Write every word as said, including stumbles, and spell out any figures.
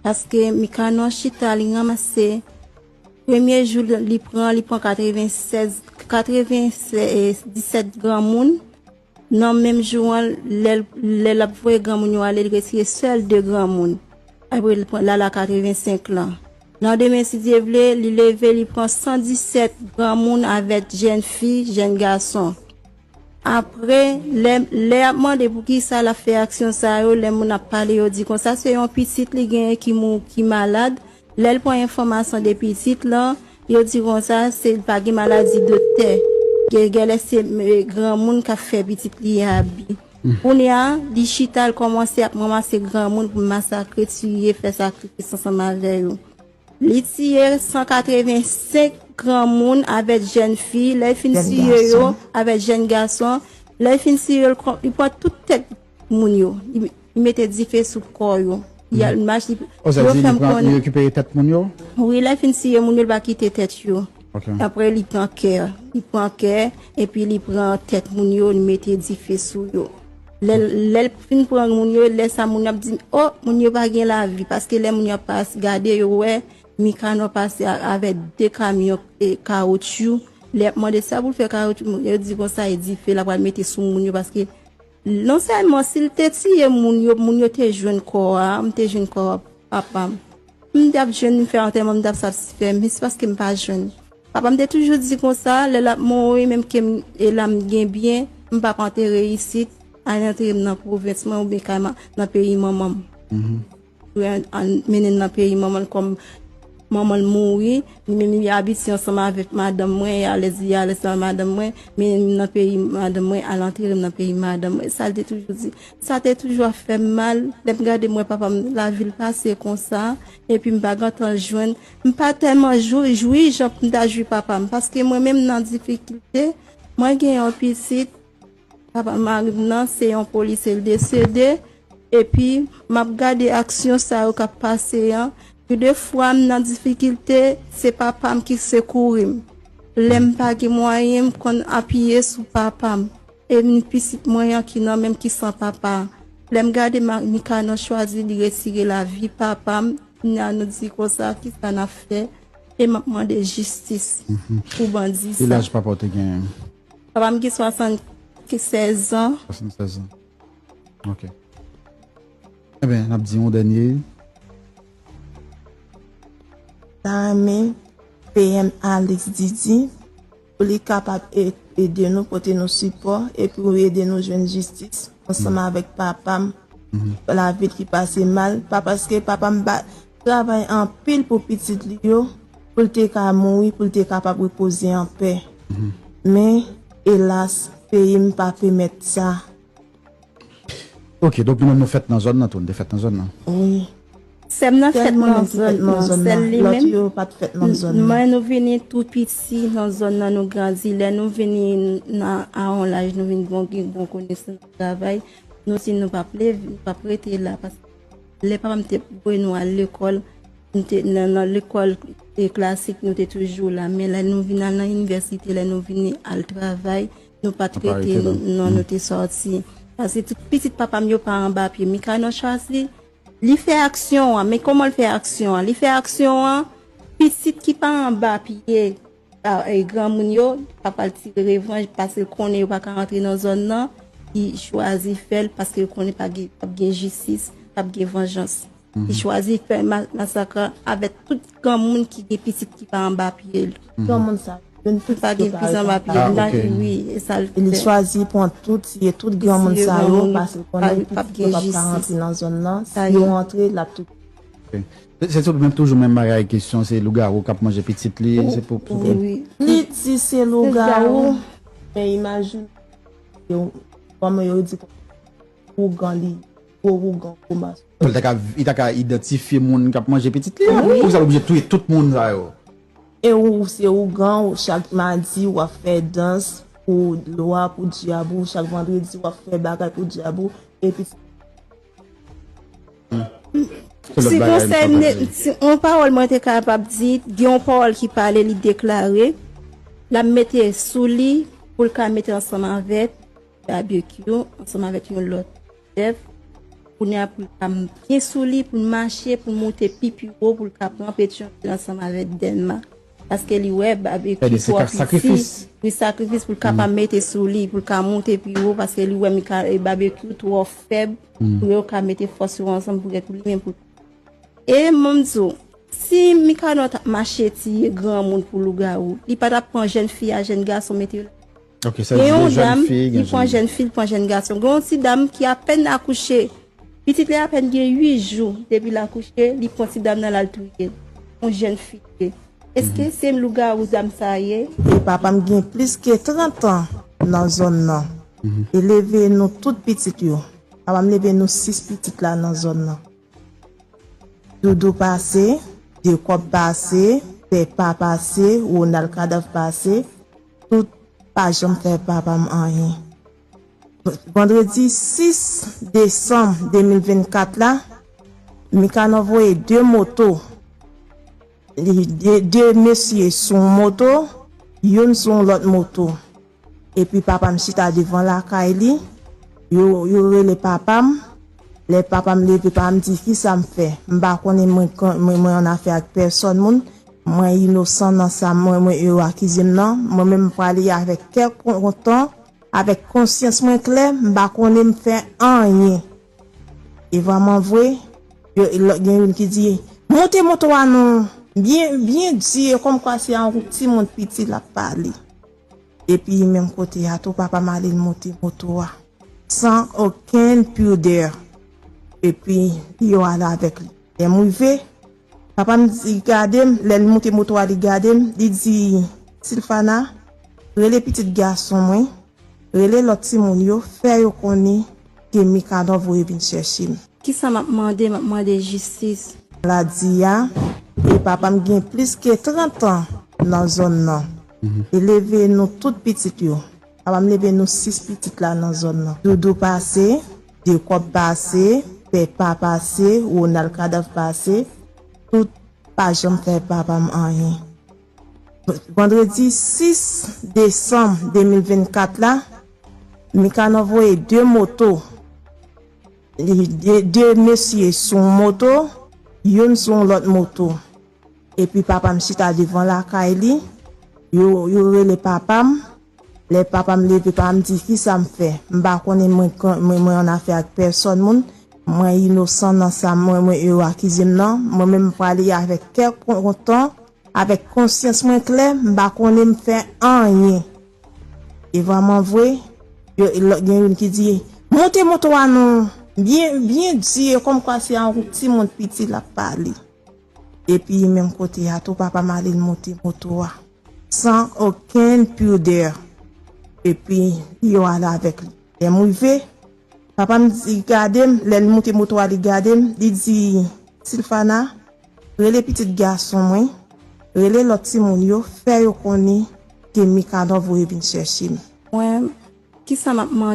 Paske Mikanon chita, li ranmase, premye jou li pran, li pran katrevensèz, katrevensèz, disèt granmoun. Nan menm jou an, lè l, lè l ap voye granmoun yo ale, li retire sèl de granmoun. Apre, li pran Lala katrevensenk lan. Landemen, si Dye vle, li leve, li pran san disèt granmoun avèk jèn fi, jèn gason. Apre, lè, lè y ap mande poukisa l ap fè aksyon sa yo, lè moun ap pale, yo di konsa se yon pitit li genyen ki mou, ki malad. Lè l pran enfòmasyon de pitit lan, yo di konsa se l pa gen maladi doktè. Gen, genlè se, e, granmoun k ap fè pitit li abi. Kounye a, li chita, l kòmanse ap ranmase granmoun pou masakre, tiye, fè sakrifis ansanm avè yo. Li tiye san katrevensenk granmoun avèk jèn fi, lè l fin tiye yo, avèk jèn gason, lè l fin tiye yo, l kon- li pran tout tèt moun yo, li, li mete dife sou kò yo. Li al mache, li, Osadi, yo fè li m pran, li konnen. Rekipere tèt moun yo? Wi, lè l fin tiye moun yo, li pa kite tèt yo. Ok. Apre, li pran kè, li pran kè, epi li pran tèt moun yo, li mete dife sou yo. Lè, lè l fin pran moun yo, lè sa moun yo ap di, "Oh, moun yo pa gen lavi," paske lè moun yo ap pas-, gade, yo wè Mikanò pase a- avèk de kamyon, e, kawotchou. Lè y ap mande sa pou l fè kawotchou, yo di konsa e dife l ap pral mete sou moun yo, paske non sèlman si l te tiye moun yo, moun yo te jwenn kò a, m te jwenn kò papa m. M t ap jwenn, m fè antèman, m t ap satisfè, men se paske m pa jwenn. Papa m te toujou di konsa, lè l ap mouri, menm ke m, e la m gen byen, m p ap antere isit, al antere m nan pwovens mwen oubyen kay ma- nan peyi manman m. Pou yo al mennen l nan peyi manman l, kòm manman l mouri, li menm li abitye ansanm avèk madanm mwen, e alèz, li alèz nan madanm mwen, mennen m nan peyi madanm mwen, al antere m nan peyi madanm mwen. Sa l te toujou di. Sa te toujou ap fè m mal. Lè m gade m wè papa m, lavi l pase konsa, epi m pa gentan jwenn. M pa tèlman jwi, jwi jan pou m ta jwi papa m, paske mwen menm nan difikilte, mwen gen yon pitit, papa mari m nan se yon polisye, l desede, epi m ap gade aksyon sa yo k ap pase an. Gen de fwa m nan difikilte, se papa m ki sekouri m. Lè m pa gen mwayen, m konn apiye sou papa m. E m pitit mwen an ki nan men m ki san papa. Lè m gade ma- Mikanò chwazi li retire lavi papa m, kounye a nou di konsa, kisa n ap fè? E m ap mande jistis pou bandi sa. Ki laj papa w te genyen? Papa m gen swasannsèz an. Swasannsèz an. Ok. Ebyen, n ap di yon dènye. Ta renmen P M Alex Didi pou li kapab e- ede nou, pote nou sipò, epi ede nou jwenn jistis ansanm avèk papa m. Lavi l ki pase mal, pa paske papa m pa travay anpil pou pitit li yo, pou l te ka mouri, pou l te kapab repoze anpè. Men, elas, peyi m pa pèmèt sa. Ok, donk nou menm nou fèt nan zòn nan tou, nou te fèt nan zòn nan. Wi. Sè m nan fèt nan zòn nan, sèl li menm. Lòt yo pa t fèt nan zòn nan. Mwen, nou vini tou piti nan zòn nan, nou grandi. Lè nou vini nan, a yon laj, nou vin bon, gen bon konesans, travay, nou di nou p ap leve, nou p ap rete la. Paske lè papa m te voye nou al lekòl, nou te nan, nan lekòl, e, klasik, nou te toujou la. Men lè nou vin al nan inivèsite, lè nou vini al travay, nou pa t rete, non, nou te sòti. Paske tout pitit papa m yo pa anba pye. Mikanò chwazi, li fè aksyon an. Men kòman l fè aksyon an? Li fè aksyon an, pitit ki pa anba pye, a, e, granmoun yo, pa pral tire revanj, paske l konnen yo pa ka rantre nan zòn nan. Li chwazi fè l, paske l konnen pa gen, p ap gen jistis, p ap gen vanjans. Li chwazi fè ma- masak avèk tout granmoun ki gen pitit ki pa anba pye l. Granmoun sa, youn pitit yo pa gen anba pye l. Ah, ok. Wi, e sa l fè. Li chwazi pran tout, tiye tout granmoun sa yo, paske l konnen pitit yo p ap ka rantre nan zòn nan. Si yo rantre, l ap tou. Ok. Se, se tou, menm toujou menm bagay, kesyon, se lougawou k ap manje pitit li, se pou, pou, pou. Wi. Li di se lougawou, men imajine, yo, kòman yo di, ougan li, gwo ougan, gwo mas. Li ta ka, li ta ka idantifye moun k ap manje pitit li a. Wi. Poukisa l oblije touye tout moun sa yo? E ou, se ougan, ou chak madi, w ap fè dans pou lwa, pou dyab ou, chak vandredi, w ap fè bagay pou dyab ou, epi Si konsène, si yon pawòl mwen te kapab di, gen yon pawòl ki pale, li deklare, l ap mete sou li pou l ka mete ansanm avèk babekyou, ansanm avèk yon lòt chèf, kounye a pou l ka m- byen sou li, pou l mache, pou l monte pi pi wo, pou l ka pran Petyonvil ansanm avèk Dèlma. Paske li wè babekyou twò piti. Wi, sakrifis pou l ka pa mete sou li, pou l ka monte pi wo, paske li wè Mika, e, babekyou twò fèb, pou yo ka mete fòs yo ansanm pou gen pou li menm pou. E mwen m di w, si Mikanò t ap mache tiye granmoun pou lougawou, li pa t ap pran jèn fi a, jèn gason mete yo la. Gen yon dam ki pran jèn fi, li pran jèn gason. Gen yon ti dam ki apèn akouche, pitit li apèn gen uit jou depi l akouche, li pran ti dam nan l al touye l. Yon jèn fi li ye. Èske se lougawou dam sa a ye? E papa m gen plis ke trant an nan zòn nan. Li leve nou tout pitit yo. Papa m leve nou sis pitit la nan zòn nan. Doudou pase, Dekòb pase, Pepa pase, Wonal Kadav pase, tout pa janm fè papa m anyen. Vandredi sis desanm de mil vennkat la, Mikanò voye de moto. Li- de, de mesye sou yon moto, youn sou yon lòt moto. Epi papa m chita devan lakay li, yo, yo rele papa m. Lè papa m leve, papa m di, "Kisa m fè? M pa konnen mwen, mwen, mwen an afè ak pèsòn moun. Mwen inosan nan sa mwen, mwen, yo akize m nan. Mwen menm, m prale avèk kè kon- kontan, avèk konsyans mwen klè, m pa konnen m fè anyen." E vrèman vre, yo, lò- gen youn ki di, "Monte moto a non." Byen, byen di, e kòmkwa se a yon timoun piti l ap pale. Epi menm kote a tou, papa m ale l monte moto a. San okenn pidè. Epi yo ale avèk li. Lè m rive, papa m di, gade m, lè l monte moto a, li gade m, li di, "Silfana, rele pitit gason mwen, rele lòt timoun yo, fè yo konnen ke Mikanò voye vin chèche m." Kisa m ap mande? M ap mande jistis. Maladi a, e papa m gen plis ke trant an nan zòn nan. Li leve nou tout pitit yo. Papa m leve nou sis pitit la nan zòn nan. Doudou pase, Dekòb pase, Pepa pase, Wonal Kadav pase, tout pa janm fè papa m anyen. Vandredi sis desanm de mil vennkat la, Mikanò voye de moto. Li- de, de mesye sou yon moto, youn sou yon lòt moto. Epi papa m chita devan lakay li, yo, yo rele papa m. Lè papa m leve, papa m di, "Kisa m fè? M pa konnen mwen, mwen, mwen an afè ak pèsòn moun. Mwen inosan nan sa mwen, mwen, yo akize m nan. Mwen menm, m prale avèk kè kon- kontan, avèk konsyans mwen klè, m pa konnen m fè anyen." E vrèman vre, yo, lò- gen youn ki di, "Monte moto a non." Byen, byen di, e kòmkwa se a yon timoun piti l ap pale. Epi menm kote a tou, papa m ale l monte moto a. San okenn pidè. Epi yo ale avèk li. Lè m rive, papa m di, gade m, lè l monte moto a, li gade m, li di, "Silfana, rele pitit gason mwen, rele lòt timoun yo, fè yo konnen ke Mikanò voye vin chèche m." Mwen, kisa m ap mande?